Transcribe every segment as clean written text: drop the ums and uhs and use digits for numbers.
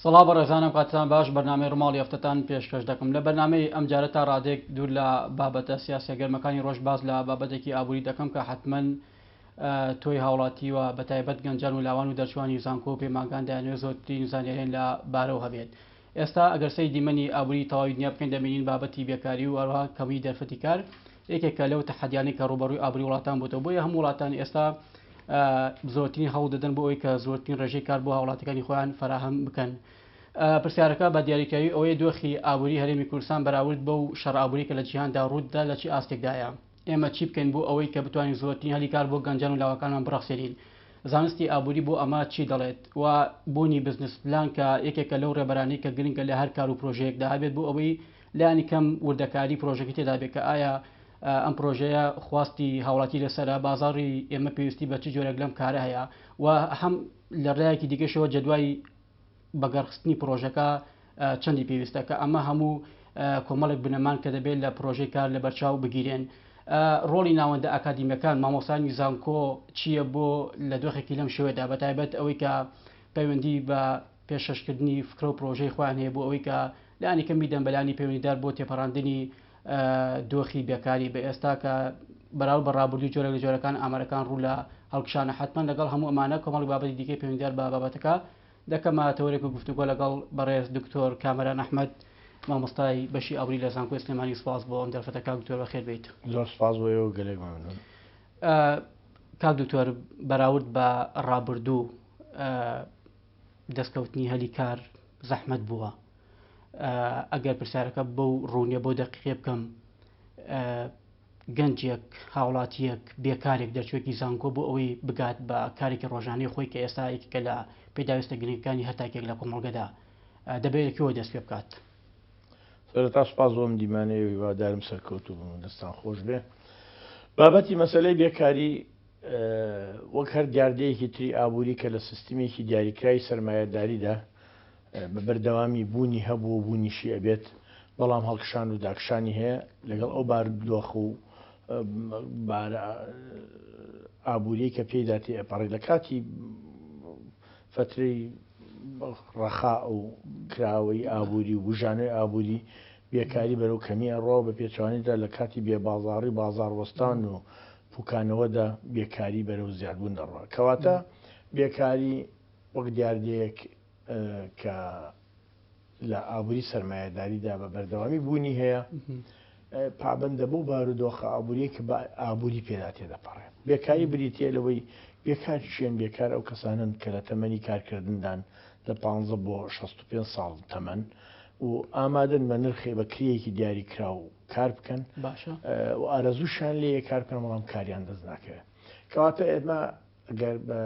سڵاو بەڕێزانم کاتتان باش بەرنامەی ڕووماڵی هەفتەتان پێشکەش دەکەم لە بەرنامەی ئەمجارە تا ڕادەیەک دوور لە بابەتە سیاسیە گەرمەکانی ڕۆژ باس لە بابەتێکی ئابووری دەکەم کە حەتمەن تۆی هاوڵاتی و بەتایبەت گەنجان و لاوان و دەرچوانی زانکۆ و پەیمانگان دەیانەوێت زۆرترین زانیاریان لە بارەوە هەبێت ئێستا ئەگەر سەیری دیمەنی ئابووری تەواوی دنیا بکەین دەبینین بابەتی بێکاری و هەروەها کەمیی دەرفەتی کار یەکێکە لەو تەحەدیانەی کە ڕووبەڕووی ئابووری وڵاتان بووتەوە بۆیە هەموو وڵاتان ئێستا زۆرترین هەوڵ دەدەن بۆ ئەوەی کە زۆرترین ڕێژەی کار بۆ هاوڵاتەکانی خۆیان فەراهەم بکەن. پرسیارەکە بە دیاریکراوی ئەوەیە دۆخی ئابووری هەرێمی کوردستان بەراورد بەو شەڕ ئابووری کە لە جیهاندا ڕوودەدا لە چی ئاستێکدایە؟ ئێمە چی بکەین بۆ ئەوەی کە بتوانین زۆرترین هەلی کار بۆ گەنجان و لاوەکانمان بڕەخسێنین؟ زانستی ئابووری بۆ ئەمە چی دەڵێت؟ و بوونی بزنس پلان کە یەکێکە لەو ڕێبەرانەی کە گرنگە لە هەر کار و پرۆژەیەکدا هەبێت بۆ ئەوەی لانی کەم وردەکاری پرۆژەکەی تێدا بێت کە ئایا ئەم پرۆژەیە خواستی هاوڵاتی لەسەرە، بازاڕی ئێمە پێویستی بە چ جۆرێک لەم کارە هەیە و هەم لە ڕێیەکی دیکەشەوە جەدوای بەگەڕخستنی پرۆژەکە چەندی پێویستە کە ئەمە هەموو کۆمەڵێک بنەمان کە دەبێت لە پرۆژەی کار لەبەرچاو بگیرێن. ڕۆڵی ناوەندە ئاکادیمیەکان، مامۆستایانی زانکۆ چییە بۆ لە دۆخێکی لەم شێوەیەدا بەتایبەت ئەوەی کە پەیوەندی بە پێشکەشکردنی فکرە و پرۆژەی خۆیان هەیە بۆ ئەوەی کە لانی کەم بیدەن بەلانی پەیوەندیدار بۆ تێپەڕاندنی دۆخی بێکاری بە ئێستا کە بەراورد بە ڕابردوو جۆرێک لە جۆرەکان ئامارەکان ڕوو لە هەڵکشانە حتمما لەگەڵ هەموو ئەمانە کۆمەڵی بابەتی دیکەی پەیوەندیدار بە بابەتەکە دەکەمە تەوەرێک و گفتوگۆ لەگەڵ بەڕێز دکتۆر کامەران ئەحمەد مامۆستای بەشی ئابووری لە زانکۆی سلێمانی سپاس بۆ ئەم دەرفەتە کاک دکتۆر بەخێر بێیت. زۆر سپاس بۆ ئێوە گەلێک مەمنون. کاک دکتۆر بەراورد بە ڕابردوو دەستکەوتنی هەلی کار زەحمەت بووە ئەگەر پرسیارەکە بەو ڕوونیە بۆ دەقیقێ بکەم گەنجێک، هاوڵاتییەک، بێکارێک، دەرچووێکی زانکۆ بۆ ئەوەی بگات بە کارێکی ڕۆژانەی خۆی کە ئێستا یەکێکە لە پێداویستە گرنگەکانی هەر تاکێک لە کۆمەڵگەدا، دەبێت لە کوێوە دەست پێ بکات؟ سەرەتا سوپاس بۆ ئەم دیمانەیە و هیوادارم سەرکەوتوو بن و دەستان خۆش بێ. بابەتی مەسەلەی بێکاری وەک هەر دیاردەیەکی تری ئابووری کە لە سیستمێکی دیاریکراوی سەرمایەداریدا بە بەردەوامی بوونی هەبوو و بوونیشی ئەبێت، بەڵام هەڵکشان و داکشانی هەیە لەگەڵ ئەو بارودۆخ و بارە ئابووریەی کە پێیدا تێئەپەڕێت لە کاتی فەترەی ڕەخا و کراوەی ئابووری و بوژانەوەی ئابووری بێکاری بەرەو کەمی ئەڕوا و بە پێچەوانیدا لە کاتی بێبازاڕی و بازاڕ وەستان و پوکانەوەدا بێکاری بەرەو زیادبوون دەڕوا. کەواتە بێکاری وەک دیاردەیەک کە لە ئابووری سەرمایەداریدا بە بەردەوامی بوونی هەیە، پابەندە بەو بارودۆخە ئابوورییە کە بە ئابووری پێدا تێدەپەڕێ. بێکاری بریتییە لەوەی بێکار کێن؟ بێکار ئەو کەسانەن کە لە تەمەنی کارکردندان لە پانزە بۆ 65 ساڵ تەمەن و ئامادەن بە نرخێ بە کرێیەکی دیاریکراو کار بکەن باشە و ئارەزووشیان لێیە کار بکەن بەڵام کاریان دەست ناکەوێت. کەواتە ئێمە گەر بە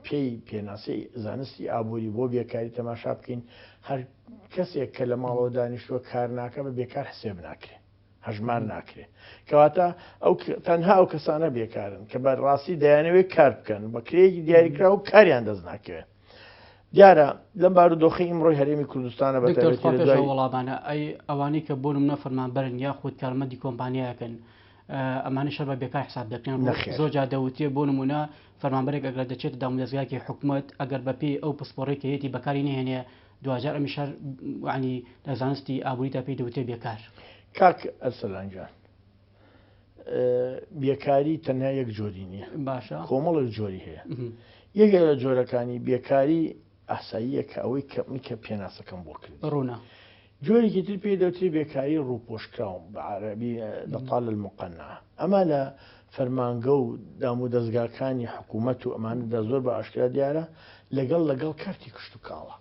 پێی پێناسەی زانستی ئابووری بۆ بێکاری تەماشا بکەین، هەر کەسێک کە لە ماڵەوە دانیشتووە کار ناکا بە بێکار حسێب ناکرێ، هەژمار ناکرێ. کەواتە ئەو تەنها ئەو کەسانە بێکارن کە بە ڕاستی دەیانەوێت کار بکەن بە کرێیەکی دیاریکراو کاریان دەست ناکەوێت. دیارە لەم بارودۆخەی ئیمڕۆی هەرێمی کوردستانە بە دکتۆر تایبەتی خوا لە پێش دوای ئەو وەڵامانە ئەی ئەوانەی کە بۆ نمونە فەرمانبەرن یاخود کارمەندی کۆمپانیایەکن ئەمانەش هەر بە بێکار حساب دەکرێن نەخێر. زۆر جار دەوترێ بۆ نمونە فەرمانبەرێک ئەگەر دەچێتە دامودەزگایەکی حکومەت ئەگەر بەپێی ئەو پسپۆڕەی کە هەیەتی بەکاری نەهێنێ دواجار ئەمیش هەر یانی لە زانستی ئابووریدا پێی دەوترێ بێکار. کاک ئەرسەلان گیان بێکاری تەنها یەک جۆری نییە باشە کۆمەڵێک جۆری هەیە یەکێک لە جۆرەکانی بێکاری ئاساییە کە ئەوەی کە من کە پێناسەکەم بۆ کرد ڕوونە. جۆرێکی تر پێی دەوترێ بێکاری ڕووپۆشکراو بە عەرەبی بطالە المقنعە ئەمە لە فەرمانگە و دامودەزگاکانی حکوومەت و ئەمانەدا زۆر بە ئاشکرا دیارە لەگەڵ لەگەڵ کەرتی کشتوکاڵە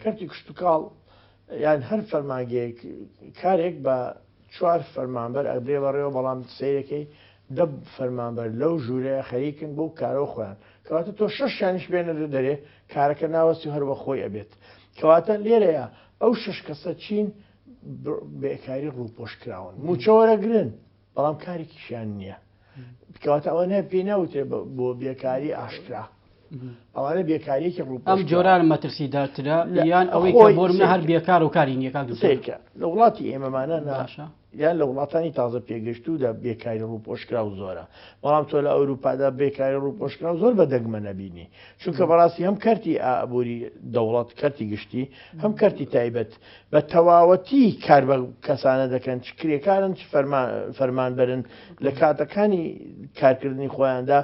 کەرتی کشتوکاڵ یان هەر فەرمانگەیەک کارێک بە چوار فەرمانبەر ئەبرێ بەڕێوە بەڵام سەیرەکەی دە فەرمانبەر لەو ژوورەیە خەریکن بەو کارەوە خۆیان کەواتە تۆ شەشیانیش بێنە دەرێ کارەکە ناوەستی و هەر بە خۆی ئەبێت کەواتە لێرەیە ئەو شەش کەسە چین بێکاری ڕووپۆش کراون موچە وەرەگرن بەڵام کارێکیشیان نییە کەواتە ئەوە پێی ناوترێ بۆ بێکاری ئاشکرا ئەوانە بێکاریەکی ڕوو ئەم جۆران مەترسیدارترە یان ئەوەی کە بۆ نمونە هەر بێکار و کاری نییە کاک دکتۆر سەیرکە لە وڵاتی ئێمەمانە باشە. یان لە وڵاتانی تازە پێگەشتوودا بێکاری ڕووپۆشکراو زۆرە، بەڵام تۆ لە ئەوروپادا بێکاری ڕووپۆشکراو زۆر بە دەگمەن ئەبینی، چونکە بەڕاستی هەم کەرتی ئابووری دەوڵەت، کەرتی گشتی، هەم کەرتی تایبەت بە تەواوەتی کار بە کەسانە دەکەن چ کرێکارن چ فەرمانبەرن لە کاتەکانی کارکردنی خۆیاندا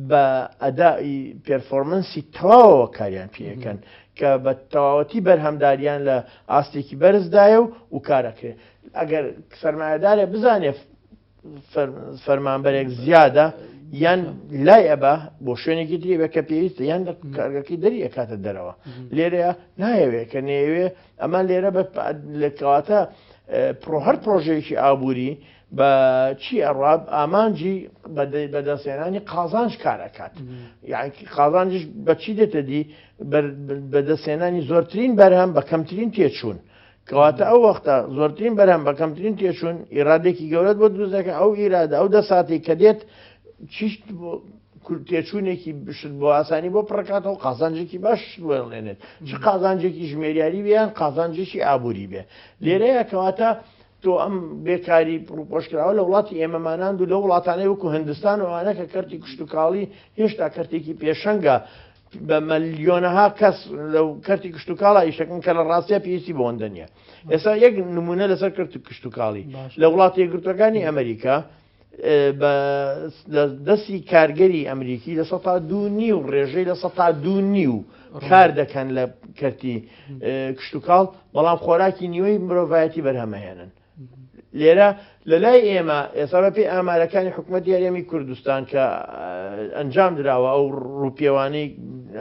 بە ئەدائی performance ی تەواوەوە کاریان پێەکەن کە بە تەواوەتی بەرهەمداریان لە ئاستێکی بەرزدایە و و کارەکرێ ئەگەر سەرمایەدارێ بزانێ فەرمانبەرێک زیادە یان لای ئەبا بۆ شوێنێکی تری بە کە پێویستە یان لە کارگەکەی دەری ئەکاتە دەرەوە لێرەیە نایەوێ کە نەیەوێ ئەمە لێرە بە لەکەواتە پرۆ هەر پرۆژەیەکی ئابووری بە چی ئەڕوا ئامانجی بەدەستهێنانی قازانج کار ئەکات یعنی قازانجش بەچی دێتە دی بەدەستهێنانی زۆرترین بەرهەم بە کەمترین تێچوون کەواتە ئەو وەختە زۆرترین بەرهەم بە کەمترین تێچوون ئیرادێکی گەورەت بۆ دروست دەکە ئەو ئیرادە ئەو دەساتی کە دێت چیشت تێچوونێکی بشت بۆ ئاسانی بۆ پڕکاتەوە قازانجێکی باش بۆڵێنێت چ قازانجێکی ژمێریاری بیان قازانجێکی ئابووری بێ لێرەیە کەواتە تۆ ئەم بێکاری ڕوپۆشکراوە لە وڵاتی ئێمەماناند و لە وڵاتانەی وەکو هندستان و ئەوانە کە کەرتی کشتتوکاڵی هێشتا کەرتێکی پێشەنگە بە ملیۆنەها کەس لەو کەرتی کشتتوکاڵە ئیشەکەن کە لە ڕاستە پێویستی بۆندە نییە ئێستا یەک نمونە لەسەر کەرتی کشتتوکاڵی لە وڵاتی یەکگرتوەکانی ئەمریکا بە دەستی کارگەری ئەمریکی 2.5% ڕێژەی 2.5% کار دەکەن لە کەرتی کشتتوکاڵ بەڵام خۆراکی نیوەی مرۆڤایەتی بەرهەمەهێنن لێرە لە لای ئێمە ئێستا بە پێی ئامارەکانی حکوومەتی هەرێمی کوردستان کە ئەنجام دراوە ئەو ڕووپێوانەی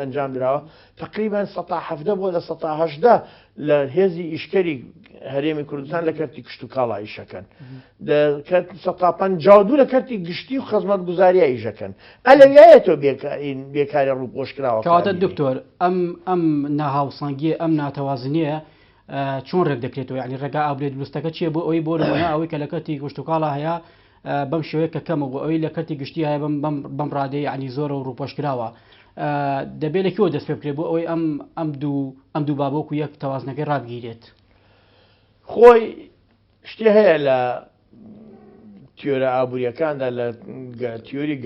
ئەنجام دراوە تقریبان 17 بۆ 18% لە هێزی ئیشکەری هەرێمی کوردستان لە کەرتی کشتوکاڵا ئیشەکەن 52% لە کەرتی گشتی و خزمەت گوزاریا ئیشەکەن ئەلەویایە تۆ بێکاری ڕووپۆشکراوە. کەواتە دکتۆر ئەم ئەم ناهاوسەنگیە ئەم ناتەوازنیە چۆن ڕێک دەکرێتەوە یعنی ڕێگا ئابرێت دروستەکە چییە بۆ ئەوەی بۆ نمونە ئەوەی کە لە کەرتی کشتوکاڵا هەیە بەم شێوەیە کە کەمە بۆ ئەوەی لە کەرتی گشتی هەیە بەم بەم بەم ڕادەیە یعنی زۆرە و ڕووپۆشکراوە دەبێت لە کوێوە دەست پێ بکرێت بۆ ئەوەی ئەم ئەم دوو ئەم دوو بابۆک و یەک تەوازنەکەی ڕابگیرێت؟ خۆی شتێ هەیە لە تیۆرە ئابووریەکاندا لە تیۆری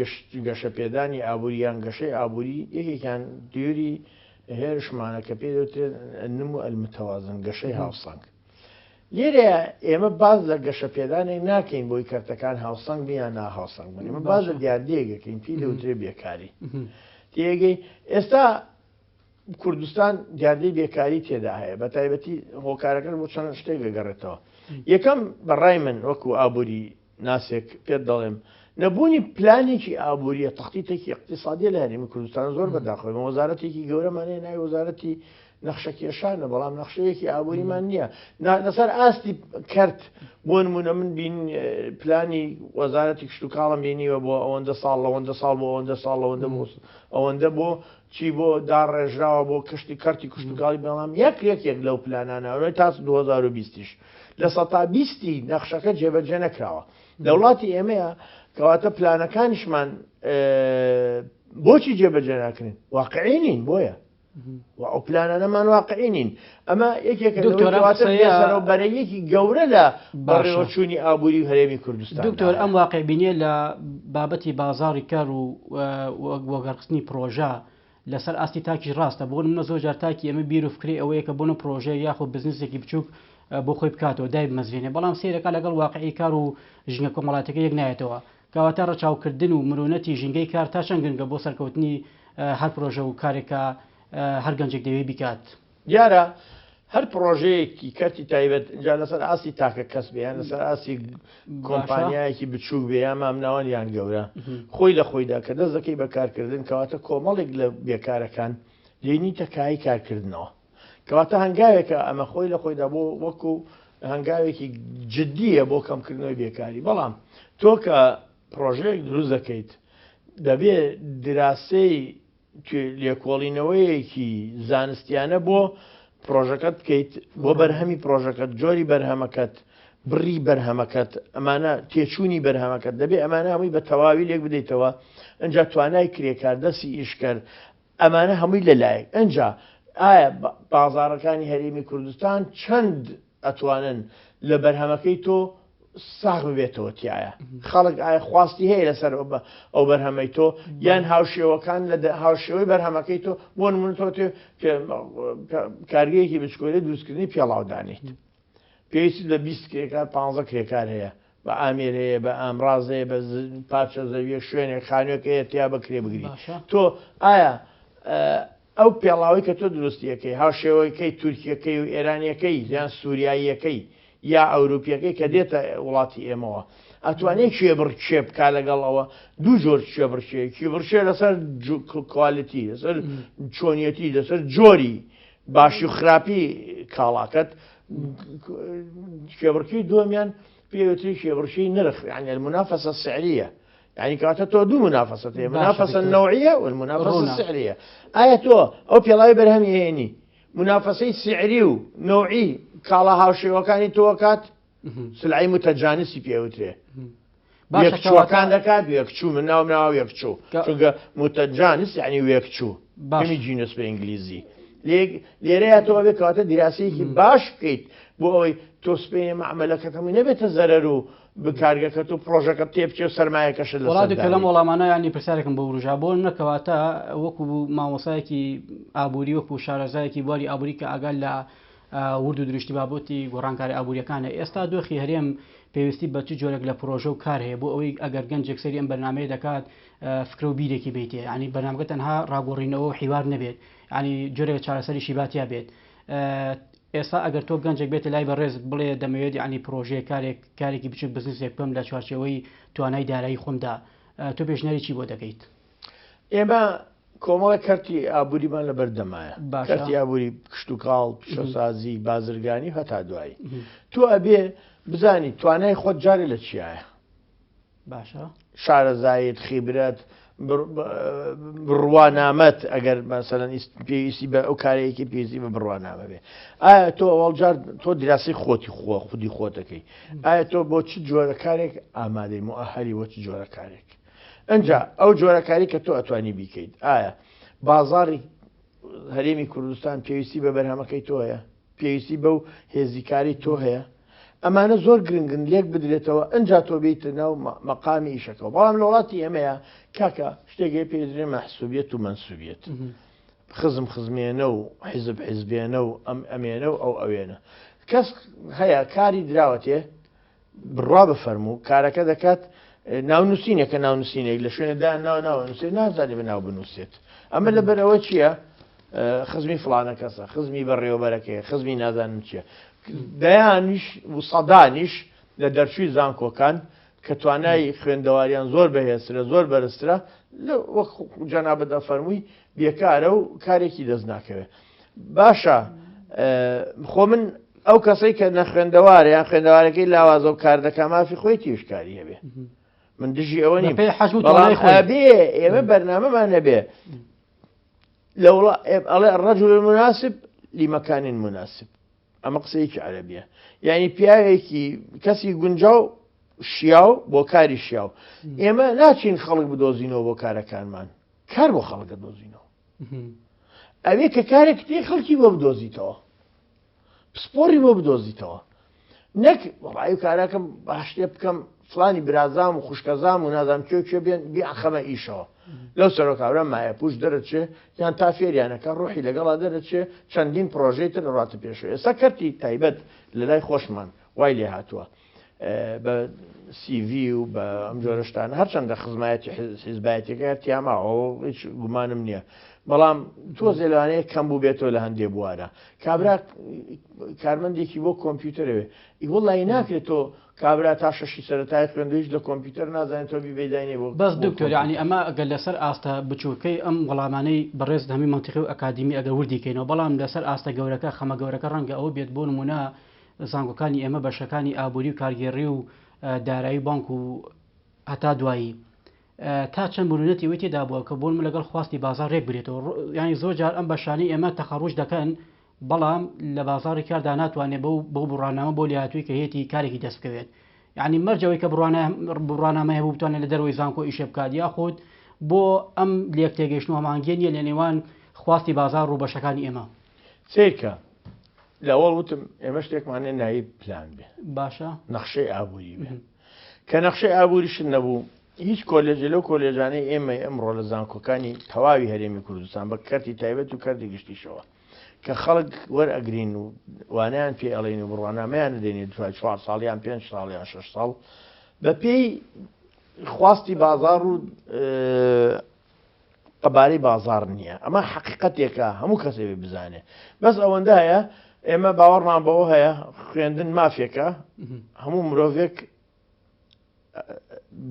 گەشەپێدانی ئابووری یان گەشەی ئابووری یەکێکیان تیۆری هێرشمانە کە پێ دەوترێت النمو المتوازن گەشەی هاوسەنگ لێرەیە ئێمە باز لە گەشەپێدانێک ناکەین بۆی کەرتەکان هاوسەنگ بن یان ناهاوسەنگ بن ئێمە باز لە دیاردەیەکەکەین پێی دەوترێت بێکاری تێگەی ئێستا کوردستان دیاردەی بێکاری تێدا هەیە بە تایبەتی هۆکارەکەش بۆ چەند شتێک دەگەڕێتەوە یەکەم بەڕای من وەکو ئابووری ناسێک پێت دەڵێم نەبوونی پلانێکی ئابووریە تەختیتێکی اقتصادیە لە هەرێمی کوردستان زۆر بەداخەوە وەزارەتێکی گەورەمان هەیە ناوی وەزارەتی نەخشەکێشانە بەڵام نەخشەیەکی ئابووریمان نییە لەسەر ئاستی کەرت بۆ نمونە من بین پلانی وەزارەتی کشتتوکاڵم بینیوە بۆ ئەوەندە ساڵ لەوەندە ساڵ بۆ ئەوەندە ساڵ لەوەندە بۆ ئەوەندە بۆ چی بۆ داڕێژراوە بۆ کشتی کەرتی کشتتوکاڵی بەڵام یەک یەکێک لەو پلانانە تا 2020یش 20%ی نەخشەکە جێبەجێ نەکراوە لە وڵاتی ئێمەیە کەواتە پلانەکانیشمان بۆچی جێبەجێ ناکرێن واقعی نین بۆیە و ئەو پلانانەمان واقعی نین ئەمە یەکێکە بەرەیەکی گەورە لە بەڕێوەچوونی ئابووری و هەرێمی کوردستان دکتۆر ئەم واقع بینیە لە بابەتی بازاڕی کار و وەگەڕخستنی پرۆژە لەسەر ئاستی تاکیش ڕاستە بۆ نمونە زۆر جار تاکی ئێمە بیر و فکرەی ئەوەیە کە بۆنە پرۆژەیەک یاخود بزنسێکی بچووک بۆ خۆی بکاتەوە دایبمەزرێنێ بەڵام سەیرەکە لەگەڵ واقعی کار و ژینگە کۆمەڵاتەکە یەک نایەتەوە کەواتە ڕەچاوکردن و مرونەتی ژینگەی کار تا چەند گرنگە بۆ سەرکەوتنی هەر پرۆژە و کارێک کە هەر گەنجێک دەیەوێت بیکات؟ دیارە هەر پڕۆژەیەکی کەرتی تایبەت جا لەسەر ئاستی تاکە کەس بێ یان لەسەر ئاستی کۆمپانیایەکی بچووک بێ یان مامناوەند یان گەورە خۆی لە خۆیدا کە دەست دەکەی بە کارکردن کەواتە کۆمەڵێک لە بێکارەکان دێنیتە کای کارکردنەوە کەواتە هەنگاوێکە ئەمە خۆی لە خۆیدا بۆ وەکو هەنگاوێکی جددیە بۆ کەمکردنەوەی بێکاری بەڵام تۆ کە پڕۆژەیەک دروست دەکەیت دەبێ دراسەی لێکۆڵینەوەیەکی زانستیانە بۆ پرۆژەکەت بکەیت بۆ بەرهەمی پرۆژەکەت جۆری بەرهەمەکەت بڕی بەرهەمەکەت ئەمانە تێچوونی بەرهەمەکەت دەبێ ئەمانە هەمووی بە تەواوی لێک بدەیتەوە ئەجا توانای کرێکار دەستی ئیشکەر ئەمانە هەمووی لەلایەک ئەجا ئایا بازارەکانی هەرێمی کوردستان چەند ئەتوانن لە بەرهەمەکەی تۆ ساغ ببێتەوە تایە خەڵک ئایا خواستی هەیە لەسەر ئەو بەرهەمەی تۆ یان هاوشێوەکان لە هاوشێوەی بەرهەمەکەی تۆ بۆ نمونە تۆ کارگەیەکی بچکۆلەی دروستکردنی پێڵاودانیت پێویستی بە 20 کرێکار 15 کرێکار هەیە بە ئامێر هەیە بە ئامراز هەیە بە پارچە زەویە شوێنێک خانوێک هەیە تیا بەکرێ بگری تۆ ئایا ئەو پێڵاوەی کە تۆ دروستیەکەی هاوشێوەکەی تورکیەکەی و ئێرانیەکەی یان سوریاییەکەی یا ئەوروپیەکەی کە دێتە وڵاتی ئێمەوە ئەتوانێ کێبڕکێ بکا لەگەڵ ئەوە دوو جۆر کێبڕکێ کێبڕکێ لەسەر quality لەسەر چۆنیەتی لەسەر جۆری باشی و خراپی کاڵاکەت کێبڕکێی دووەمیان پێوتری کێبڕکێی نرخ یعنی المنافسە السعریە یعنی کەواتە تۆ دوو منافەسەت هەیە منافەسە النوعیە والمنافەسە السعریە ئایا تۆ ئەو پێڵاوی بەرهەمی هێنی منافەسەی سعری و نەوعی کاڵا هاوشێوەکانی تۆ کات سلعی متەجانسی پێوترێ وێکچووەکان دەکات وێکچوو من ناوم ناوە وێکچوو چونکە متەجانس یعنی وێکچوو homogeneous بە ئینگلیزی لێرەیە تۆ ئەبێ کەواتە دیراسەیەکی باش بکەیت بۆ ئەوەی تۆ سپێنێ مەعمەلەکەت هەمووی نەبێتە زەرەر و بکارگەکەت و پرۆژەکەت تێبچێ و سەرمایەکەشت لەسەر وەڵا دکتۆر لەم دانێیت. وەڵامانە یانی پرسیارێکم بۆ وروژا بۆ نمونە کەواتە وەکو مامۆستایەکی ئابووری وەکو شارەزایەکی بواری ئابووری کە ئاگا لە ورد و درشتی بابەتی گۆڕانکاری ئابووریەکانە ئێستا دۆخی هەرێم پێویستی بە چ جۆرێک لە پرۆژە و کار هەیە بۆ ئەوەی ئەگەر گەنجێک سەیری ئەم بەرنامەیە دەکات فکرە و بیرێکی بیتێ یانی بەرنامەکە تەنها ڕاگۆڕینەوە و حیوار نەبێت یانی جۆرێک چارەسەریشی با تیا بێت ئێستا ئەگەر تۆ گەنجێک بێتە لای بەڕێزت بڵێ دەمەوێت یانی پرۆژەیەک کارێک کارێکی بچوک بزنسێک بکەم لە چوارچێوەی توانای دارایی خۆمدا تۆ پێشنیاری چی بۆ دەکەیت؟ ئێمە کۆمەڵێک کەرتی ئابووریمان لەبەر دەمایە باشە. کەرتی ئابووری کشتوکاڵ پیشەسازی بازرگانی و هەتا دوایی تۆ ئەبێ بزانی توانای خۆت جارێ لە چیایە باشە. شارەزاییت، خیبرەت، بڕوانامەت ئەگەر مەسەلەن پێویستی بە ئەو کارەیەکی پێویستی بە بڕوانامە بێ ئایا تۆ ئەوەڵجار تۆ دیراسی خۆتی خۆ خودی خۆتەکەی ئایا تۆ بۆ چ جۆرە کارێک ئامادەی موئەهەلی بۆ چ جۆرە کارێک ئەجا ئەو جۆرەکاری کە تۆ ئەتوانی بیکەیت ئایا بازاری هەرێمی کوردستان پێویستی بە بەرهەمەکەی تۆ هەیە پێویستی بەو هێزی کاری تۆ هەیە؟ ئەمانە زۆر گرنگن لێک بدرێتەوە ئنجا تۆ بێیتە ناو مەقامی ئیشەکەوە بەڵام لە وڵاتی ئێمەیە کاکە شتێک هەیە پێی دەدرێ مەحسوبیەت و مەنسوبیەت خزم خزمێنە و حیزب حیزبێنە و ئەم ئەمێنە و ئەو ئەوێنە کەس هەیە کاری دراوەتێ بڕوا بفەرموو کارەکە دەکات ناونووسینێکە ناونووسینێک لە شوێنێدا ناو ناوە نووسێت نازانێ بە ناو بنووسێت ئەمە لەبەر ئەوە چییە خزمی فلانە کەسە خزمی بەڕێوەبەرەکەی خزمی نازانم چییە دەیانیش و سەدانیش لە دەرچووی زانکۆکان کە توانای خوێندەواریان زۆر بەهێزترە زۆر بەرزترە وەک جەنابت ئەفەرمووی بێکارە و کارێکی دەست ناکەوێت باشە خۆ من ئەو کەسەی کە نەخوێندەوارە یان خوێندەوارەکەی لاوازە و کار دەکا مافی خۆی تیشکاری هەبێ من دژی ئەوە نیم بەڵام ئەبێ ئێمە بەرنامەمان هەبێ لە وڵا ئەڵێ الرجل المناسب لمكان مناسب ئەمە قسەیەکی عەرەبیە یعنی پیاوێکی کەسی گونجاو شیاو بۆ کاری شیاو ئێمە ناچین خەڵک بدۆزینەوە بۆ کارەکانمان کار بۆ خەڵکە دۆزینەوە ئەوێ کە کارێک تێ خەڵکی بۆ بدۆزیتەوە پسپۆری بۆ بدۆزیتەوە نەک وەڵی کارەکەم باشتێ بکەم فلانی برازام و خوشکەزام و نازام کوێ کوێ بێن بیانخەمە ئیشەوە لەو سەرۆکاورە مایە پوش دەرەچێ یان تا فێریانەکە ڕۆحی لەگەڵا دەرەچێ چەندین پرۆژەی تر ڕاتە پێشەوە ئێستا کەرتی تایبەت لە لای خۆشمان وای لێ هاتووە بە سیڤی و بە ئەم جۆرە شتانە هەرچەندە خزمایەتی حیزبایەتیەکە هەر تیاماوە هیچ گومانم نییە بەڵام تۆزێ لەوانەیە کەم بوو بێتەوە لە هەندێ بوارە کابرا کارمەندێکی بۆ کۆمپیوتەرەوێ ئی وڵی ناکرێت تۆ کابرا تا شەشی سەرەتای خوێندو هیچ لە کۆمپیوتەر نازانێت تۆ بیبەی بۆ بەس دکتۆر یانی ئەمە ئەگەر لەسەر ئاستە بچووکەی ئەم وەڵامانەی بەڕێزت هەمووی مەنتیقی و ئەکادیمی ئەگەر وردی کەینەوە بەڵام لەسەر ئاستە گەورەکە خەمە گەورەکە ڕەنگە ئەوە بێت بۆ نموونە زانکۆکانی ئێمە بەشەکانی ئابووری و کارگێڕی و دارایی و بانک و هەتا دوایی تا چەند مرونەتی ئەوەی تێدا بووە کە بۆ نموونە لەگەڵ خواستی بازاڕ رێک برێتەوە یانی زۆر جار ئەم بەشانەی ئێمە تەخەڕوج دەکەن بەڵام لە بازاڕی کاردا ناتوانێت بەو بەو بڕوانامە بۆ لێهاتووی کە هەیەتی کارێکی دەست بکەوێت یعنی مەرجەوەی کە بڕوانامە هەبوو بتوانێت لە دەرەوەی زانکۆ ئیشێ بکات یاخود بۆ ئەم لێک تێگەیشتن و هەماهەنگیە نییە لە نێوان خواستی بازاڕ و بەشەکانی ئێمە. سەیرکە. لەوەڵ وتم ئێمە شتێکمان هەیە ناوی پلان بێ. باشە. نەخشەی ئابووری بێ. کە نەخشەی ئابووریشت نەبوو هیچ کۆلێژێ لەو کۆلێژانەی ئێمەی ئەمڕۆ لە زانکۆکانی تەواوی هەرێمی کوردستان بە کەرتی تایبەت و کەرتی گشتیشەوە کە خەڵک وەرئەگرین و وانەیان پێ ئەڵێین و بڕوانامەیان ئەدەینێ دوای چوار ساڵ یان پێنج ساڵ یان شەش ساڵ بە پێی خواستی بازاڕ و قەبارەی بازاڕ نییە ئەمە حەقیقەتێکە هەموو کەسێ بێ بزانێ بەس ئەوەندە هەیە ئێمە باوەڕمان بەوە هەیە خوێندن مافێکە هەموو مرۆڤێک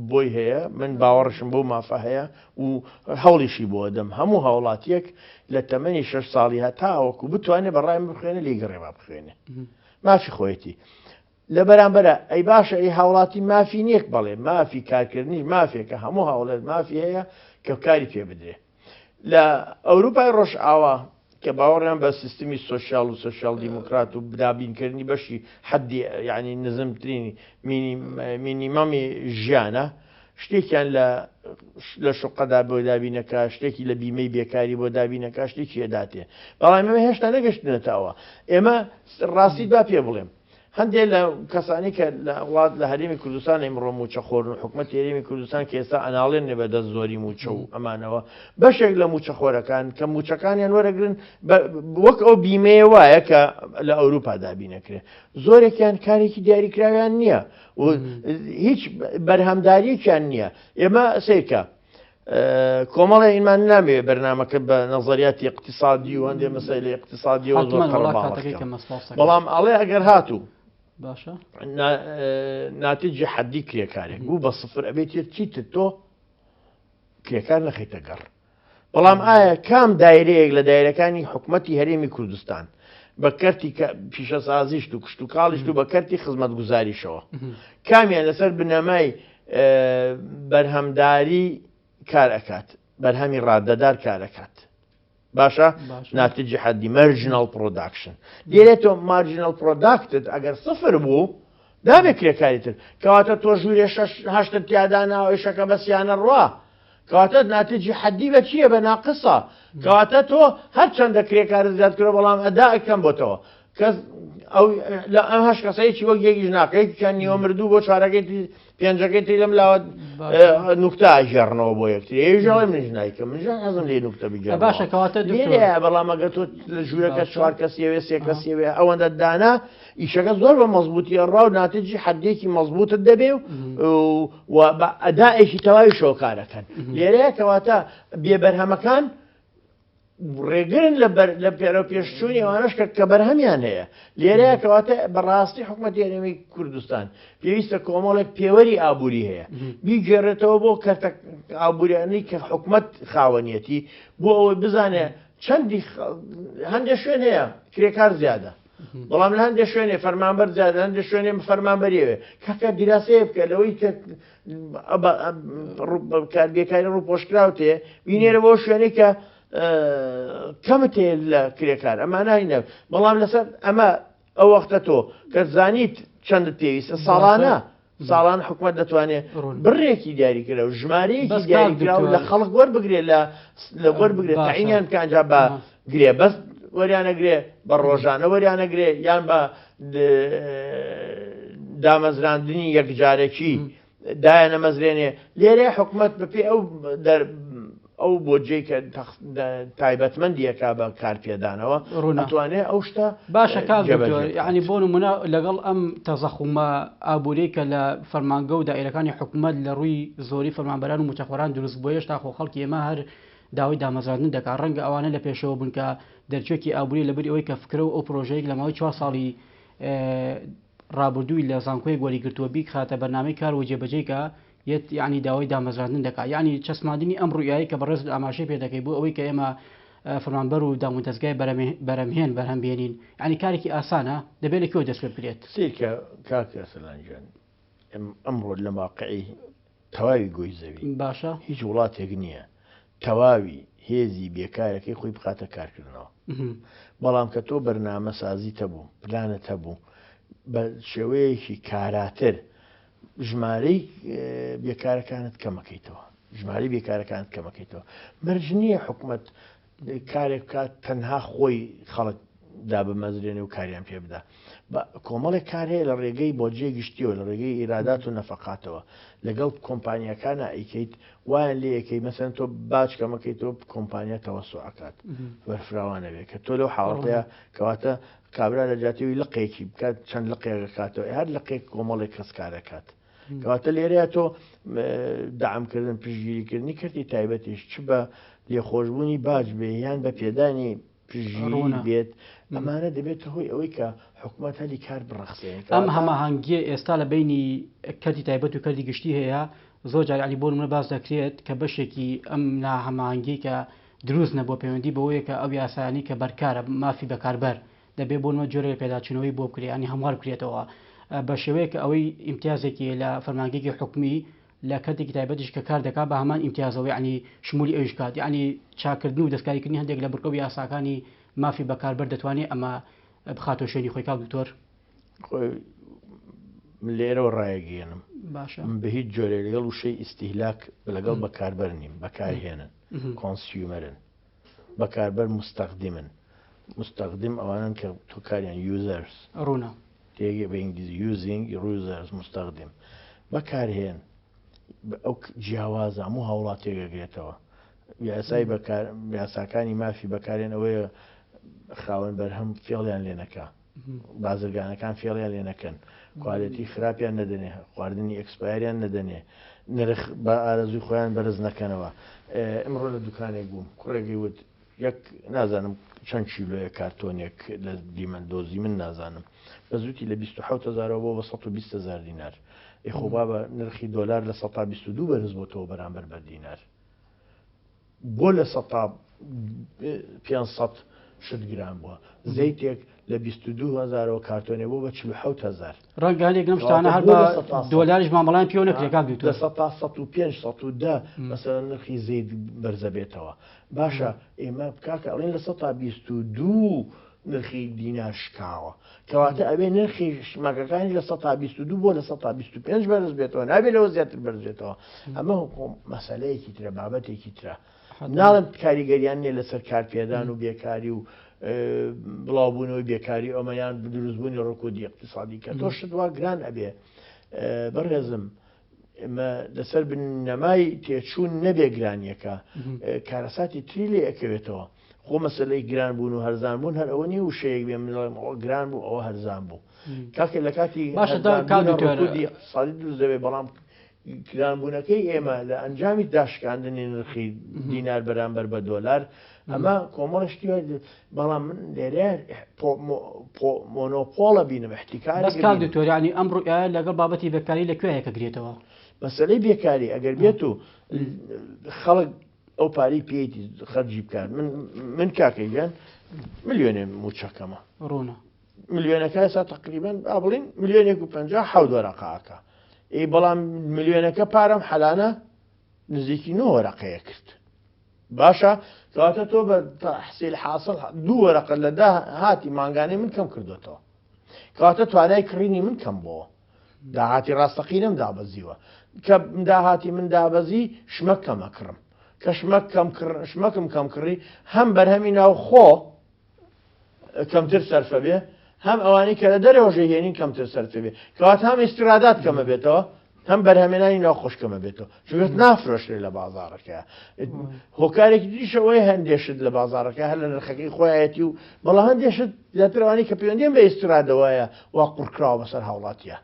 بۆی هەیە من باوەڕشم بۆ مافە هەیە و هەوڵیشی بۆ دەم هەموو هاوڵاتیەک لە تەمەنی شش ساڵی هەتاوەکو بتوانێت بەڕای من بخوێنێ لێگەڕێ با بخوێنێ مافی خۆیەتی لە بەرامبەرا ئەی باشە ئەی هاوڵاتی مافی نیە بەڵێ مافی کارکردنیش مافێکە هەموو هاوڵێت مافی هەیە کە کاری پێ بدرێ لە ئەوروپای ڕۆژئاوا کە باوەڕیان بە سیستمی سۆسیال و سۆسیال دیموکرات و دابینکردنی بەشی حەدی یعنی نزمترینی مینیمەمی ژیانە شتێکیان لە لە شوقەدا بۆ دابینەکە شتێکی لە بیمەی بێکاری بۆ دابینەکە شتێکی ئەداتێ بەڵام ئێمە هێشتا نەگەشتنەتەوە ئێمە ڕاستیت با پێ بڵێم هەندێ لە کەسانی کە لە وڵات لە هەرێمی کوردستان ئیمڕۆ مووچە خۆرن و حکومەتی هەرێمی کوردستان کە ئێستا ئەناڵێنێ بە دەست زۆری مووچە و ئەمانەوە بەشێک لە مووچە خۆرەکان کە مووچەکانیان وەرەگرن وەک ئەو بیمەیە وایە کە لە ئەوروپا دابینەکرێ زۆرێکیان کارێکی دیاریکراویان نییە و هیچ بەرهەمداریەکیان نییە ئێمە سیرکە کۆمەڵێ ئیمان نامەوێ بەرنامەکە بە نەزەریاتی اقتصادی و هەندێ مەسەلەی اقتصادیەوە زۆر حتمما وڵا قەرەباڵغ کاتەکەی کەم. کەمە سپاس دەکەم. بەڵام ئەڵێ ئەگەر هاتوو باشە ناتیجی حەدی کرێکارێک بوو بە سفر ئەبێت چیتر تۆ کرێکار نەخەیتە گەڕ بەڵام ئایا کام دایرەیەک لە دایرەکانی حکومەتی هەرێمی کوردستان بە کەرتی پیشەسازیشت و کشتوکاڵیشت و بە کەرتی خزمەتگوزاریشەوە کامیان لەسەر بنەمای بەرهەمداری کار ئەکات بەرهەمی ڕادەدار کار ئەکات باشە ناتجی حەدی marginal production لێرە تۆ marginal product ت ئەگەر سفر بوو نابێ کرێکاری تر کەواتە تۆ ژوورێ شەش هەشتت تیادا ناوە ئیشەکە بەسیانە ڕوا کەواتە ناتجی حەدی بە چییە بە ناقسە کەواتە تۆ هەرچەندە کرێکارت زیاد کرد بەڵام ئەدا کەم بۆتەوە کەس ئەو لە ئەم هەش کەسەیەکی وەک یەکیش ناکە یەکیان نیوە مردوو بۆ چوارەکەی تری پێنجەکەی تری لەم لاوە نوکتە ئەگێڕنەوە بۆ یەکتری ئەویش ئەڵێ منیش نایکەم منیش حەزم لێ نوکتە بگێڕمەوە باشە کەواتە دکتۆر لێرەیە بەڵام ئەگەر تۆ لە ژوورەکە باشە. چوار کەسیەوێ سێ کەسیەوێ ئەوەندە دانا ئیشەکە زۆر بە مەزبووتی ئەڕوا و ناتیجی حەدێکی مەزبووتت دەبێ و و بە ئەدائێکی تەواوی شۆکارەکەن لێرەیە کەواتە بێبەرهەمەکان ڕێگرن لە بەر لە پێرەو پێشچوونی ئەوانەش کە کە بەرهەمیان هەیە لێرەیە کەواتە بەڕاستی حکومەتی هەرێمی کوردستان پێویستە کۆمەڵێک پێوەری ئابووری هەیە بیگێڕێتەوە بۆ کەرتە ئابووریانی کە حکومەت خاوەنیەتی بۆ ئەوەی بزانێ چەندی هەندێک شوێن هەیە کرێکار زیادە بەڵام لە هەندێک شوێنێ فەرمانبەر زیادە هەندێک شوێنێ فەرمانبەریەوێ کاکە دیراسەیە بکە لەوەی کە بێکاری ڕووپۆشکراو تێ بینێرە بۆ شوێنێک کە کەمت هەیە لە کرێکار ئەمانای نە بەڵام لەسەر ئەمە ئەو وەختە تۆ کە زانیت چەندت پێویستە ساڵانە ساڵان حکومت دەتوانێت بڕێکی دیاریکرا و ژمارەیەکی دیاریکرا و لە خەڵک وەربگرێ لە لە وەربگرێت تاینیان بکەنجا بە گرێ بەس وەریانەگرێ بە ڕۆژانە وەریانەگرێ یان بە دامەزراندنی یەکجارەکی دایانەمەزرێنێ لێرەیە حکومەت بەپێی ئەو ئەو بۆجەی کە تایبەتمەندیەکە بە کارپێدانەوە ڕووناتوانێ ئەو شتە باشە کاک دکتۆر یعنی بۆ نمونە لەگەڵ ئەم تەزەخومە ئابووری کە لە فەرمانگە و دایرەکانی حکومەت لە ڕووی زۆری فەرمانبەران و موچەخۆران دروست بووە هێشتا خۆ خەڵکی ئێمە هەر داوای دامەزراندن دەکات ڕەنگە ئەوانە لە پێشەوە بن کە دەرچوێکی ئابووری لەبری ئەوەی کە فکرە و ئەو پرۆژەیەک لە ماوەی چوار ساڵی ڕابردووی لە زانکۆیەک وەریگرتووە بیخاتە بەرنامەی کار و جێبەجێی کا یەت یەعنی داوای دامەزراندن دەکا یەعنی چەسماندنی ئەم ڕوئیایەی کە بەڕێزت ئاماژەی پێ دەکەی بۆ ئەوەی کە ئێمە فەرمانبەر و دامودەزگای بەرەمهێن بەرهەم بێنین یەعنی کارێکی ئاسانە دەبێ لە کوێوە دەست پێ بکرێت؟ سەیرکە کاک ئەرسەلان گیان ئەمڕۆ لە واقعی تەواوی گۆی زەوی باشە هیچ وڵاتێک نییە تەواوی هێزی بێکارەکەی خۆی بخاتە کارکردنەوە. بەڵام کە تۆ بەرنامە سازیت هەبوو، پلانت هەبوو، بە شێوەیەکی کاراتر ژمارەی بێکارەکانت کەمەکەیتەوە. ژمارەی بێکارەکانت کەمەکەیتەوە. مەرج نییە حکومەت کارێک بکات تەنها خۆی خەڵک دابمەزرێنێ و کاریان پێ بدا. بە کۆمەڵێک کار هەیە لە ڕێگەی بۆدجەی گشتیەوە لە ڕێگەی ئیرادات و نەفەقاتەوە لەگەڵ کۆمپانیاکانا ئەیکەیت وایان لێ ئەکەی مەسەن تۆ باج کەمەکەیتەوە کۆمپانیا تەوەسوع ئەکات بەرفراوان ئەبێ کە تۆ لەو حاڵەتەیە کەواتە کابرا لە جیاتی ئەوی لقێکی بکات چەند لقێک ئەکاتەوە هەر لقێک کۆمەڵێک کەس کار ئەکات کەواتە لێرەیە تۆ دەعمکردن پشتگیریکردنی کەرتی تایبەتیش چ بە لێخۆشبوونی باج بێ یان بە پێدانی پشتگیری بێت ئەمانە دەبێتە هۆی ئەوەی کە حکومەت هەلی کار بڕەخسێنێت. ئەم هەماهەنگییە ئێستا لە بەینی کەرتی تایبەت و کەرتی گشتی هەیە، زۆر جار یانی بۆ نمونە باس دەکرێت کە بەشێکی ئەم ناهەماهەنگیەی کە دروست نەبووە پەیوەندی بەوەیە کە ئەو یاسایانەی کە بەرکارە مافی بەکاربەر دەبێ بۆ نمونە جۆرێک لە پێداچوونەوەی بۆ بکرێ یانی هەموار بکرێتەوە بە شێوەیەک کە ئەوەی ئیمتیازێکی لە فەرمانگەیەکی حکومی لە کەرتێکی تایبەتیش کە کار دەکات بە هەمان ئیمتیازەوە یەعنی شمولی ئەویش بکات یەعنی چاککردن و دەستکاریکردنی هەندێک لە بڕگە و یاساکانی مافی بەکاربەر دەتوانێت ئەمە بخاتەوە شوێنی خۆی کاک دکتۆر؟ خۆی من لێرەوە ڕایەگەیەنم باشە من بە هیچ جۆرێک لەگەڵ وشەی ئیستیهلاک لەگەڵ بەکاربەر نیم بەکارهێنن consumer ن بەکاربەر مستەخدیمن مستەخدیم ئەوانەن کە تۆ کاریان users ڕوونە. تێگە بە ئینگلیزی using users مستەخدیم بەکارهێن ئەو جیاوازە هەموو هاوڵاتیەک ئەگرێتەوە یاسای بەکار یاساکانی مافی بەکارێن ئەوەیە خاوەن بەرهەم فێڵیان لێ نەکا بازرگانەکان فێڵیان لێ نەکەن quality خراپیان نەدەنێ خواردنی expire یان نەدەنێ نرخ بە ئارەزوی خۆیان بەرز نەکەنەوە ئمڕۆ لە دوکانێک بووم کوڕێکی وت یەک نازانم چەند کیلۆیە کارتۆنێک لە دیمەن دۆزی من نازانم بەس وتی لە 27 هەزارەوە بۆ بە 120 هەزار دینار ئێ خۆ بابە نرخی دۆلار لە 122 بەرز بۆتەوە بەرامبەر بە دینار بۆ لە سەتا 500 شت گران بووە زەیتێک لە 22 هەزارەوە کارتۆنێ بۆ بە 47 هەزار ڕەنگە هەندێک لەم شتانە هەر بە دۆلاریش مامەڵەیان پێوە نەکرێت کاک دکتۆر. لە سەتا 105 110 مەسەلەن نرخی زەیت بەرزەبێتەوە باشە ئێمە کاکە ئەڵێن 22% نرخی دینار شکاوە کەواتە ئەبێ نرخی شمەکەکانی 22% بۆ 25% بەرز بێتەوە نابێت لەوە زیاتر بەرز بێتەوە ئەمە مەسەلەیەکی ترە بابەتێکی ترە ناڵێم کاریگەریان نیە لەسەر کارپێدان و بێکاری و بڵاوبوونەوەی بێکاری ئەمە یان دروستبوونی ڕکودی اقتصادی کە تۆ شت وا گران ئەبێ بەڕێزم ئێمە لەسەر بنەمای تێچوون نەبێ گرانیەکە کارەساتی تری لێ ئەکەوێتەوە خۆ مەسلەی گران بوون و هەرزان بوون هەر ئەوە نیە وشەیەک بێ من دەڵێم ئەوە گران بوو ئەوە هەرزان بوو کاکە لە کاتی باشە کاک دکتۆر اقتصادی دروست دەبێ بەڵام گرانبوونەکەی ئێمە لە ئەنجامی داشکاندنی نرخی دینار بەرامبەر بە دۆلار ئەمە کۆمەڵە شتی بەڵام من لێرە مۆنۆپۆڵە بینم احتیکار بەس کاک دکتۆر یانی ئەم ڕوئیایە لەگەڵ بابەتی بێکاری لە کوێ یەکەگرێتەوە؟ مەسەلەی بێکاری ئەگەر بێت و خەڵک ئەو پارەی پێیتی خەرجی بکات من من کاکە گیان ملیۆنێ موچەکەمە ڕوونە ملیۆنەکە ئێستا تقریبا با بڵین ملیۆنێک و 57 وەرەقە ئەکا ئەی بەڵام ملیۆنەکە پارەم حەلانە نزیکی نۆ وەرەقەیە کرد باشە کەواتە تۆ بە تحصیل حاصل دوو وەرەقە لە داهاتی مانگانەی من کەم کردوێتەوە کەواتە توانای کڕینی من کەم بۆ داهاتی ڕاستەقینەم دابەزیوە کە داهاتی من دابەزی شمەک کەمە کڕم کە شمەک کەم شمەکم کەم کڕی هەم بەرهەمی ناوخۆ کەمتر سەرفە بێ هەم ئەوانەی کە لە دەرەوە ژێهێنین کەمتر سەرفە بێ کەواتە هەم ئیستیرادات کەمە بێتەوە هەم بەرهەمێنانی ناوخۆش کەمە بێتەوە چونکە نافرۆشرێ لە بازاڕەکە هۆکارێکی تریش ئەوەیە هەندێ شت لە بازاڕەکە هەر لە نرخەکەی خۆیەتی و بەڵام هەندێ شت زیاتر ئەوانەی کە پەیوەندیان بە ئیستیرادەوەیە وا قڕکراوە بەسەر هاوڵاتیە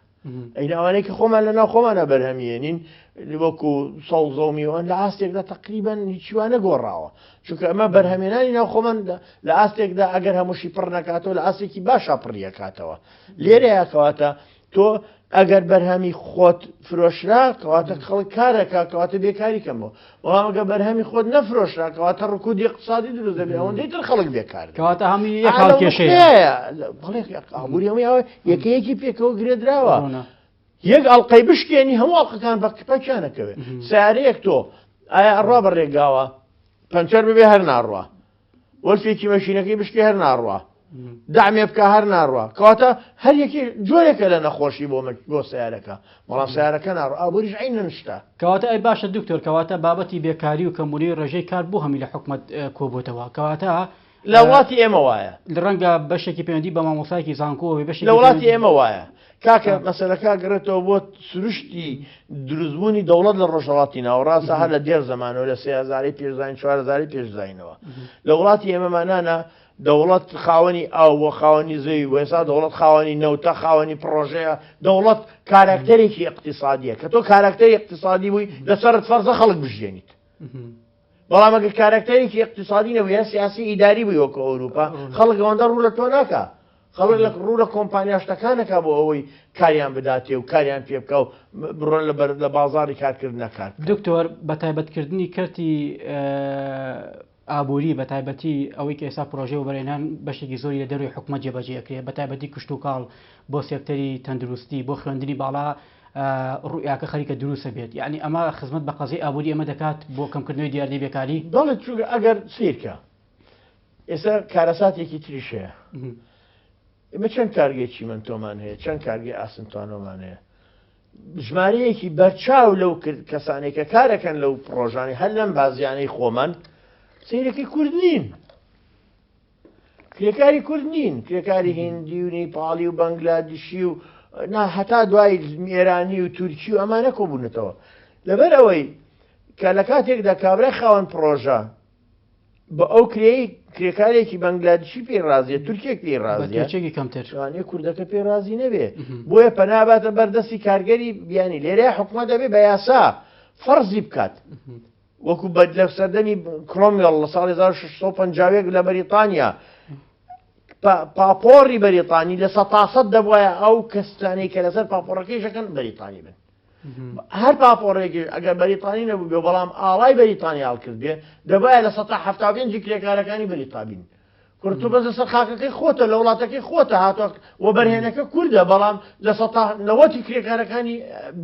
ئەی ئەوانەی کە خۆمان لە ناو خۆمانە بەرهەمیێنین وەکو سەوزە و میوان لە ئاستێکدا تقریبان هیچیوان نەگۆڕاوە چونکە ئەمە بەرهەمێنانی ناو خۆمان لە ئاستێکدا ئەگەر هەمووشی پڕ نەکاتەوە لە ئاستێکی باشا پڕیەکاتەوە لێرەیە کەواتە تۆ ئەگەر بەرهەمی خۆت فرۆشرا کەواتە خەڵک کارەکە کەواتە بێکاری کەمەوە بەڵام ئەگەر بەرهەمی خۆت نەفرۆشرا کەواتە ڕکودی اقتصادی دروست دەبێت ئەوەندەی تر خەڵک بێکار دەبێت. کەواتە هەمووی یەک هاوکێشەیە. بەڵێ ئابووری هەمووی ئەوە یەکەیەکی پێکەوە گرێدراوە. ڕوونە. یەک ئەڵقەی بشکێنی هەموو ئەڵقەکان بە پەکیان ئەکەوێ. سەیارەیەک تۆ ئایا ئەڕوا بە ڕێگاوە پەنچەر ببێ هەر ناڕوا. وەلفێکی مەشینەکەی بشکێ هەر ناڕوا. دەعمێ بکا هەر ناڕوا. کەواتە هەر یەکێ جۆرێکە لە نەخۆشی بۆ بۆ سەیارەکە بەڵام سەیارەکە ناڕوا ئابووریش عەینەن شتە. کەواتە ئەی باشە دکتۆر کەواتە بابەتی بێکاری و کەمبوونەوەی ڕێژەی کار بۆ هەمی لە حکومەت کۆبۆتەوە کەواتە. لە وڵاتی ئێمە وایە. ڕەنگە بەشێکی پەیوەندی بە مامۆستایەکی زانکۆوە بێ، بەشێکی لە وڵاتی پەیوەندی ئێمە وایە. کاکە مەسەلەکە گەڕێتەوە بۆ سروشتی دروستبوونی دەوڵەت لە ڕۆژهەڵاتی ناوەڕاستە هەر لە دێر زەمانەوە لە سێ هەزارەی پێش زاین چوار هەزارەی پێش زاینەوە لە وڵاتی ئێمەمانانە دەوڵەت خاوەنی ئاو بووە خاوەنی زەوی بووە ئێستا دەوڵەت خاوەنی نەوتە خاوەنی پڕۆژەیە دەوڵەت کاراکتەرێکی ئیقتیسادیە کە تۆ کاراکتەری ئیقتیسادی بووی لەسەرت فەرزە خەڵک بژیێنیت بەڵام ئەگەر کاراکتەرێکی ئیقتیسادی نەبوو یان سیاسی ئیداری بووی وەکو ئەوروپا خەڵک ئەوەندە ڕوو لە تۆ ناکا خەڵک لە ڕوو لە کۆمپانیا شتەکانەکە بۆ ئەوەی کاریان بداتێ و کاریان پێ بکە و بڕۆن لە بەر لە بازاڕی کارکردنە کار بکەن. دکتۆر بەتایبەتکردنی کەرتی ئابووری بەتایبەتی ئەوەی کە ئێستا پرۆژەی وەبەرهێنان بەشێکی زۆری لە دەروی حکومەت جێبەجێ ئەکرێ بەتایبەتی کشتوکاڵ بۆ سێکتەری تەندروستی بۆ خوێندنی باڵا ڕوئیاکە خەریکە دروست ئەبێت یەعنی ئەمە خزمەت بە قەزیەی ئابووری ئێمە دەکات بۆ کەمکردنەوەی دیاردەی بێکاری؟ بەڵێ چونکە ئەگەر سەیرکە ئێستا کارەساتێکی تریش هەیە ئێمە چەند کارگەی چیمەنتۆمان هەیە چەند کارگەی ئاسنتوانۆمان هەیە ژمارەیەکی بەرچاو لەو کەسانێک کە کارەکەن لەو پڕۆژانی هەر لەم بازیانەی خۆمان سیرەکەی کورد نین کرێکاری کورد نین کرێکاری هیندی و نیپاڵی و بەنگلادیشی و نا هەتا دوای ئێرانی و تورکی و ئەمانە کۆبوونەتەوە لەبەر ئەوەی کە لە کاتێکدا کابرای خاوەن پڕۆژە بە ئەو کرێی کرێکارێکی بەنگلادشی پێی ڕازیە تورکێک پێی ڕازیە چێکی کەمتر لەوانەیە کوردەکە پێی ڕازی نەبێ بۆیە پەناباتە بەردەستی کارگەری بیانی لێرە حکومەت دەبێ بە یاسا فەرزی بکات وەکو بە لە سەردەمی کرۆمیۆڵ لە ساڵی 1651 لە بەریتانیا پاپۆڕی بەریتانی لە سەتاسەد دەبواە ئەو کەسانەی کە لەسەر پاپۆڕەکەی ژەکەن بەریتانی بن هەر پاپۆڕێکیش ئەگەر بەریتانی نەبوو بێ بەڵام ئاڵای بەریتانی هەڵکرد بێ دەبایە لە سەتا 75 کرێکارەکانی بەریتابین کورد تۆ بەس لەسەر خاکەکەی خۆتە لە وڵاتەکەی خۆتە هاتووە وەبەرهێنەکە کوردە بەڵام لە سەتا نەوەتی کرێکارەکانی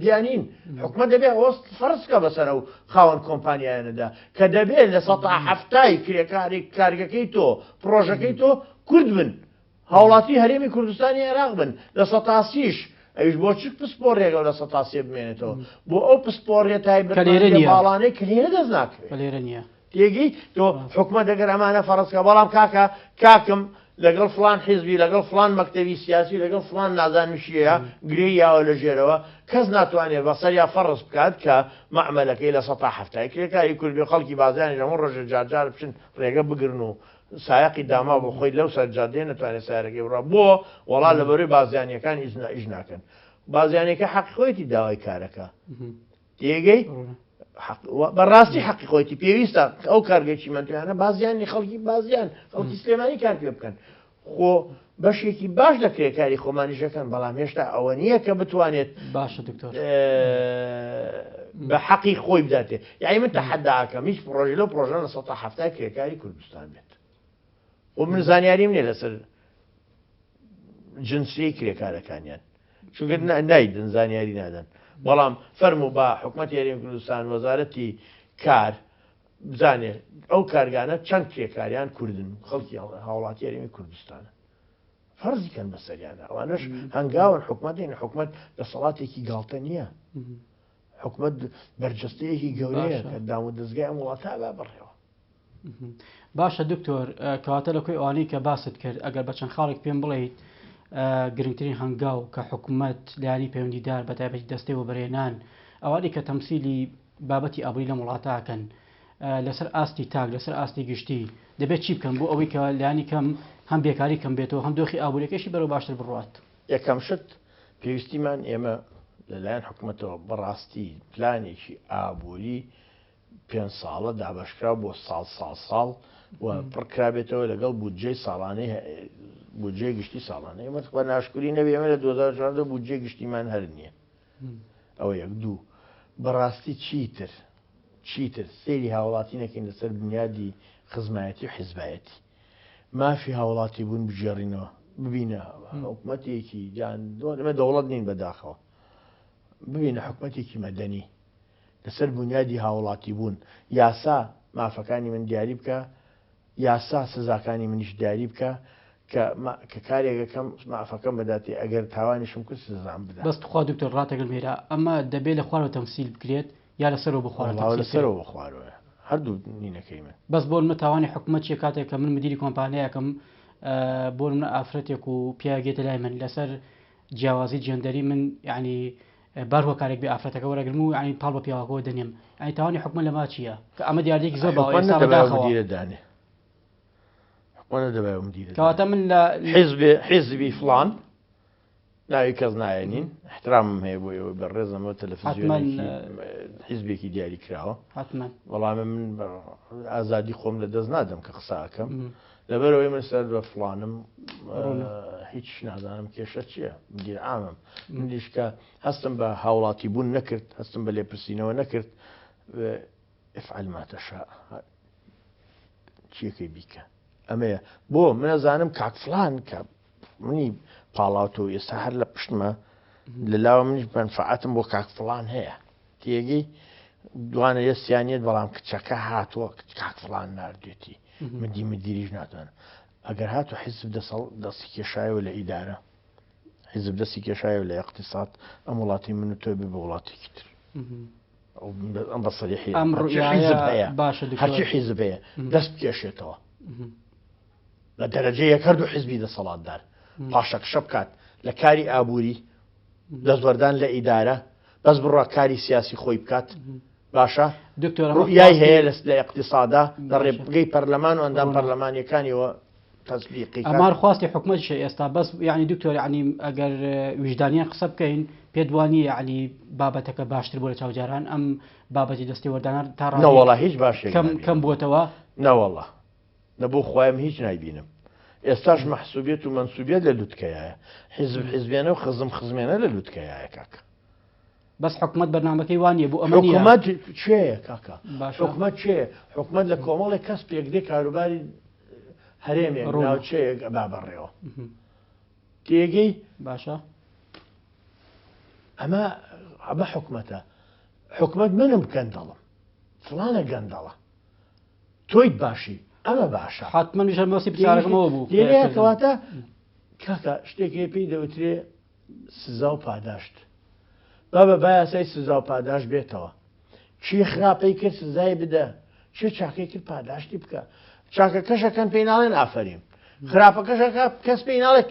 بیانین حکومەت دەبێ ئەوە فەرز بکا بەسەر ئەو خاوەن کۆمپانیایانەدا کە دەبێت لە سەتا حەفتای کرێکاری کارگەکەی تۆ پڕۆژەکەی تۆ کورد بن هاوڵاتی هەرێمی کوردستانی عێراق بن لە سەتا سیش ئەویش بۆ چ پسپۆڕێکە لە سەتا سێ بمێنێتەوە بۆ ئەو پسپۆڕیە تایبەتمەندیە باڵانەی کە لێرە دەست ناکەوێت لێرە نییە. تێگەی تۆ حکومەت ئەگەر ئەمانە فەرز کە بەڵام کاکە کاکم لەگەڵ فڵان حیزبی لەگەڵ فڵان مەکتەبی سیاسی لەگەڵ فڵان نازانم چییە گرێی یاوە لە ژێرەوە کەس ناتوانێت بەسەریا فەرز بکات کە مەعمەلەکەی لە سەتا حەفتای کرێکاری کورد بێ خەڵکی بازیانیش هەموو ڕۆژێ جارجار بچن ڕێگە بگرن و سایەقی داماو بۆ خۆی لەو سەر جادەیە نەتوانێت سەیارەکەی بڕا بۆ وەڵا لەبەرەی بازیانیەکان ئیزنا ئیش ناکەن بازیانەکە حەقی خۆیەتی داوای کارەکە تێگەی بەڕاستی حەقی خۆیتی پێویستە ئەو کارگەی چیمەنتویانە بازیانی خەڵکی بازیان خەڵکی سلێمانی کار پێ بکەن خۆ بەشێکی باش لە کرێکاری خۆمانیشەکەن بەڵام هێشتا ئەوە نییە کە بتوانێت باشە دکتۆر بە حەقی خۆی بداتێ یعنی من تەحەداکەم هیچ پرۆژە لەو پرۆژە لە 170 کرێکاری کوردستان بێت و من زانیاریم نییە لەسەر جنسیەی کرێکارەکانیان چونکە نایدن زانیاری نادەن بەڵام فەرموو با حکومەتی هەرێمی کوردستان وەزارەتی کار بزانێ ئەو کارگانە چەند کرێکاریان کوردن خەڵکی هاوڵاتی هەرێمی کوردستانە فەرزی کەن بەسەریانە ئەوانەش هەنگاون حکومەتین حکومەت دەسەڵاتێکی گاڵتە نییە حکومەت بەرجەستەیەکی گەورەیە کە دام و دەستگای ئەم وڵاتە با بڕێوە باشە دکتۆر کەواتە لە کۆی ئەوانەی کە باست کرد ئەگەر بە چەند خاڵێک پێم بڵێیت گرنگترین هەنگاو کە حکومەت لایەنی پەیوەندیدار بە تایبەتی دەستەی وەبەرهێنان ئەوانەی کە تەمسیلی بابەتی ئابووری لەم وڵاتە ئەکەن لەسەر ئاستی تاک لەسەر ئاستی گشتی دەبێت چی بکەن بۆ ئەوەی کە لایەنی کەم هەم بێکاری کەم بێتەوە هەم دۆخی ئابووریەکەشی بەرەو باشتر بڕوات؟ یەکەم شت پێویستیمان ئێمە لەلایەن حکومەتەوە بەڕاستی پلانێکی ئابووری پێنج ساڵە دابەشکراو بۆ ساڵ ساڵ ساڵ و پڕکرابێتەوە لەگەڵ بودجەی ساڵانەی بودجەی گشتی ساڵانە ئێمە بە ناشکری نەبێ ئێمە لە 2014 بودجەی گشتیمان هەر نییە ئەوە یەک دوو بەڕاستی چیتر چیتر سەیری هاوڵاتی نەکەین لەسەر بنیادی خزمایەتی و حیزبایەتی مافی هاوڵاتی بوون بگێڕینەوە ببینە حکومەتێکی جان ئێمە دەوڵەت نین بەداخەوە ببینە حکومەتێکی مەدەنی لەسەر بونیادی هاوڵاتی بوون یاسا مافەکانی من دیاری بکە یاسا سزاکانی منیش دیاری بکە کە کە کارێک ئەکەم مافەکەم بداتێ ئەگەر تاوانیشم کرد سزام بدا. بەس توخوا دکتۆر ڕاتەگرم لێرە ئەمە دەبێ لە خوارەوە تەمسیل بکرێت یا لە سەرەوە بۆ خوارەوە وەڵا لە تەمسیل بکرێت؟ سەرەوە بۆ خوارەوەیە. هەردوو نینەکەی من. بەس بۆ نمونە تاوانی حکومەت چیە کاتێک کە من مدیری کۆمپانیایەکم بۆ نمونە ئافرەتێک و پیاوێک دێتە لای من لەسەر جیاوازی جێندەری من یعنی بار هۆکارێک بێ ئافرەتەکە وەرەگرم و یعنی پاڵ بە پیاوەکەوە دەنێم یعنی تاوانی حکومەت لەما چییە کە ئەمە دیاردەیەکی زۆر باوە حکومەت ئێستا نەدەبایە بەداخەوە مدیرە دانێ حکومەت نەدەبایە مدیرە دانێ کەواتە من لە حیزبێ حیزبی فڵان ناوی کەس نایەنین احترامم هەیە بۆ ئێوە بەڕێزم ئەوە تەلەفزیۆنێکی حیزبێکی دیاری کراوە حتما بەڵام من ئازادی خۆم لە دەست نادەم کە قسە ئەکەم لەبەرەوەی من سەر بە فڵانم هیچ نازانم کێشە چییە مدیر عامم منیش کە هەستم بە هاوڵاتی بوون نەکرد هەستم بە لێپرسینەوە نەکرد افعل ما تشاء چیەکەی بیکە ئەمەیە بۆ من ئەزانم کاک فلان کە منی پاڵاوتۆ ئێستا هەر لە پشتمە لە لاوە منیش مەنفعەتم بۆ کاک فلان هەیە تێگەی دوانە یەسیانیت بەڵام کچەکە هاتووە کاک فلان نردێتی مدی مدیریش ناتوانم ئەگەر هاتو حیزب دەسەڵ دەستی کێشایەوە لە ئیدارە حیزب دەستی کێشایەوە لە اقتصاد ئەم وڵاتی من و تۆ بێ بە وڵاتێکی تر ئەم بە سەریحی ئەم حیزب هەیە باشە هەرچی حیزب هەیە دەست بکێشێتەوە بە دەرەجە یەک هەردوو حیزبی دەسەڵاتدار پاشەکشە بکات لە کاری ئابووری دەستوەردان لە ئیدارە بەس بڕوا کاری سیاسی خۆی بکات باشە دکتۆر ڕوئیای هەیە لە اقتصادا لە ڕێگەی پەرلەمان و ئەندام پەرلەمانیەکانیەوە تەسبیقی ئەمار خواستی حکومەتیشە ئێستا بەس یعنی دکتۆر یعنی ئەگەر ویژدانیان قسە بکەین پێت وانیە یعنی بابەتەکە باشتر بوو لە چاو جاران ئەم بابەتی دەستێوەردانە تا ڕادەیەک نەوەڵا هیچ باشێک کەم نابینم کەم بووەتەوە؟ نەوەڵا نە بۆ خوایم هیچ نایبینم ئێستاش مەحسوبیەت و مەنسوبیەت لە لوتکەیایە حیزب حیزبێنە و خزم خزمێنە لە لوتکەیایە کاکە. بەس حکومەت بەرنامەکەی وا نییە بۆ ئەمە نییە. حکومەت کێیە کاکە؟ باشە. حکومەت کێیە؟ حکومەت لە کۆمەڵێک کەس پێکدێ کاروباری هەرێمێک ڕوونە. ناوچەیەک ئەبا بەڕێوە. تێگەی؟ باشە. ئەمە ئەمە حکومەتە. حکومەت منم گەندەڵم. فڵانە گەندەڵە. تۆیت باشی ئەمە باشە. حەتمەن هەر مەبەستی پرسیارەکەم ئەوە بوو. لێرەیە کەواتە کاکە شتێک هەیە پێی دەوترێ سزا و پاداشت. بابە با یاسای سزا و پاداشت بێتەوە. کێ خراپەی کرد سزای بدە، کێ چاکەی کرد پاداشتی بکە. چاکەکەش ئەکەن پێی ناڵێن ئافەرین. خراپەکەش ئەکا کەس پێی ناڵێ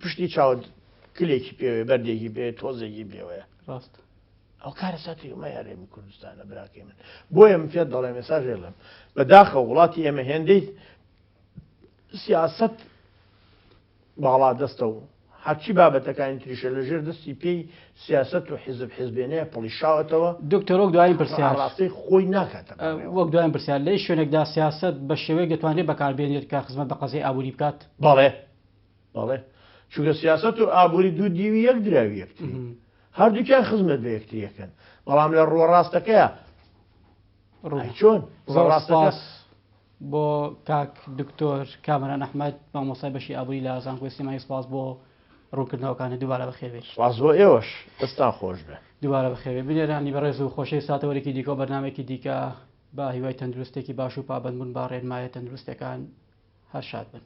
پشتی چاوت کلێکی پێوەیە، بەردێکی پێوەیە، تۆزێکی پێوەیە. ڕاست. ئەو کارەساتی ئەمە هەرێمی کوردستانە براکەی من. بۆیە من پێت دەڵێم ئێستا ژێڵم. بەداخەوە وڵاتی ئێمە هێندەی سیاسەت باڵادەستە و هەرچی بابەتەکانی تریشە لە ژێر دەستی پێی سیاسەت و حیزب حیزبێنەیە پڵیشاوەتەوە. دکتۆر وەک دوایین پرسیار. ئاڕاستەی خۆی ناکاتە بەڕێوە. وەک دوایین پرسیار لە هیچ شوێنێکدا سیاسەت بە شێوەیەک دەتوانرێت بەکاربێنرێت کە خزمەت بە قەزیەی ئابووری بکات؟ بەڵێ بەڵێ چونکە سیاسەت و ئابووری دوو دیوی یەک دراوی یەکترین هەردووکیان خزمەت بە یەکتری ئەکەن بەڵام لە ڕووە ڕاستەکەیە ڕوونە. چۆن؟ زۆر ڕاستەکە سپاس بۆ کاک دکتۆر کامەران ئەحمەد مامۆستای بەشی ئابووری لە زانکۆی سلێمانی سپاس بۆ ڕوونکردنەوەکانت دووبارە بەخێربێی. سپاس بۆ ئێوەش دەستتان خۆش بێ. دووبارە بەخێربێی بینەرانی بەڕێز و خۆشەویست ساتەوەرێکی دیکە و بەرنامەیەکی دیکە بە هیوای تەندروستێکی باش و پابەندبوون بە ڕێنمایە تەندروستەکان هەر شاد بن.